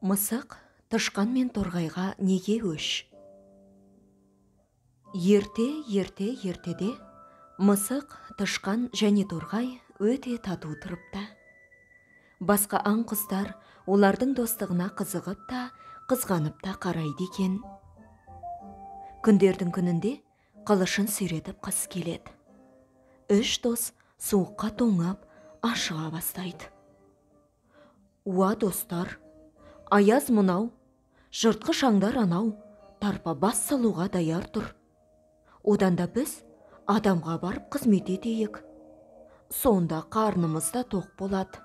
Мысық тышқан мен торғайға неге өш? Ерте, ерте, ертеде мысық, тышқан және торғай өте тату тұрыпты. Басқа аң құстар олардың достығына қызығып та, қызғанып та қарайды екен. Күндердің күнінде қылышын сүйретіп қыс келеді. Үш дос суыққа тоңып, ашыға бастайды. Уа, достар, аяз мынау, жыртқыш аңдар анау, тарпа бас салуға даяр тұр. Одан да біз адамға барып қызмет етейік. Сонда қарнымыз да тоқ болады.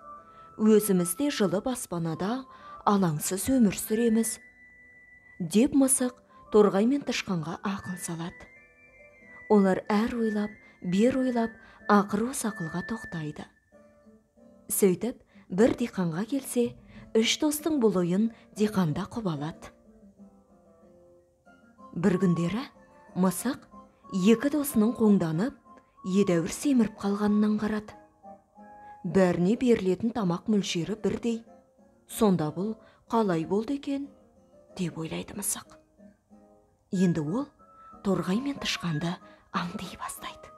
Өзіміз де жылы баспанада алаңсыз өмір сүреміз, деп мысық торғай мен тышқанға ақыл салады. Олар әр ойлап, бер ойлап, ақыры осы ақылға тоқтайды. Сөйтіп, бір диқанға келсе, үш достың бұл ойын диқанда құп алады. Бір күндері мысық екі досының қоңданып, едәуір семіріп қалғанын аңғарады. Бәріне берілетін тамақ мөлшері бірдей. Сонда бұл қалай болды екен, деп ойлайды мысық. Енді ол торғай мен тышқанды аңди бастайды.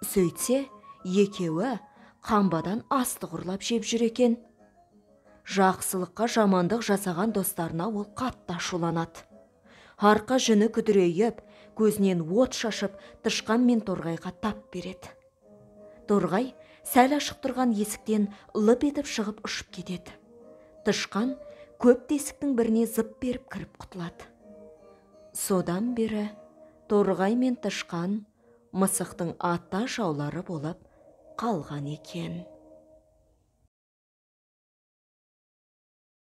Сөйтсе, екеуі қамбадан астық ұрлап жеп жүр екен. Жақсылыққа жамандық жасаған достарына ол қатты ашуланады. Арқа жүні күдірейіп, көзінен от шашып, тышқан мен торғайға тап береді. Торғай сәл ашық тұрған есіктен лып етіп шығып ұшып кетеді. Тышқан көп тесіктің біріне зып беріп кіріп құтылады. Содан бері торғай мен тышқан мысықтың ата жаулары болып қалған екен.